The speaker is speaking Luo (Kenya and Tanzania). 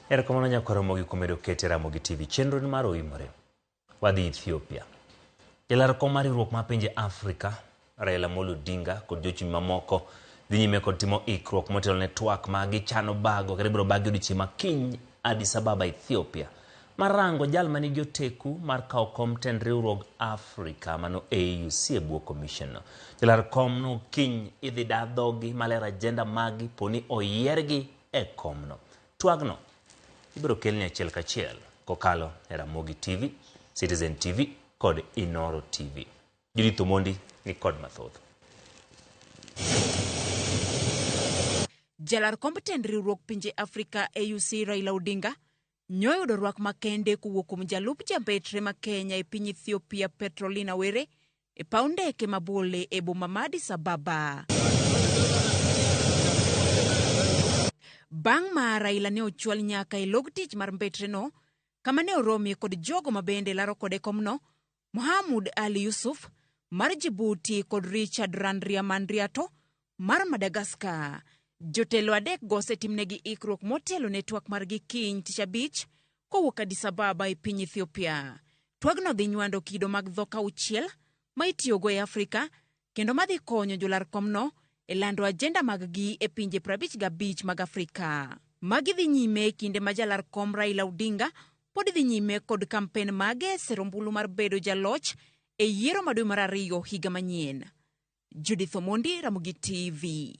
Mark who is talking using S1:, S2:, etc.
S1: Erokamano nyakwar Ramogi kuom medo kete Ramogi TV. Chenro ni mar oimore. Wadhi Ethiopia. Jalar kom mar riwruok mar pinje Afrika, Raila Amolo Odinga kod jochung' mamoko dhi nyime kod timo ikruok motelo ne twak ma gichano bago kata ibiro bagi odiochieng' ma kiny Addis Ababa, Ethiopia. Mar rango jal manigi oteku mar kawo kom tend riwruog Afrika mano AUC e bwo commission no. Jalar kom no kiny idhi da dhogi maler agenda magi poni oyiergi e komno. Twagno ibiro kelni achiel kachiel kokalo e Ramogi TV, Citizen TV kod Inoro TV. Judith Omondi ni kod mathoth.
S2: Jalar komb tend riwruok pinje Afrika AUC Raila Odinga nyoyudo rwak makende kowuok kuom jalup jambetre ma Kenya e piny Ethiopia Petrolina Were e paw ndeke ma Bole e boma ma Addis Ababa. Bang' ma Raila ne ochwal nyaka e log tich mar mbetreno kama ne oromie kod jogo ma bende laro kode komno, Mohamud Ali Yusuf mar Djibouti kod Richard Randriamandriato mar Madagascar. Jotelo adekgo osetimnegi ikruok motelo ne twak margi kiny Tich Abich kowuok Addis Ababa e piny Ethiopia. Twagno dhi nywando kido mag dhok auchiel ma itiyogo e Afrika kendo madhi konyo jolar komno e lando ajenda maggi e pinje 55 mag Afrika. Magi dhi nyime e kinde ma jalar kom Raila Odinga pod dhi nyime kod kampen mage e sero ombulu mar bedo jaloch e yiero ma dwe mar ariyo higa manyien. Judith Omondi, Ramogi TV.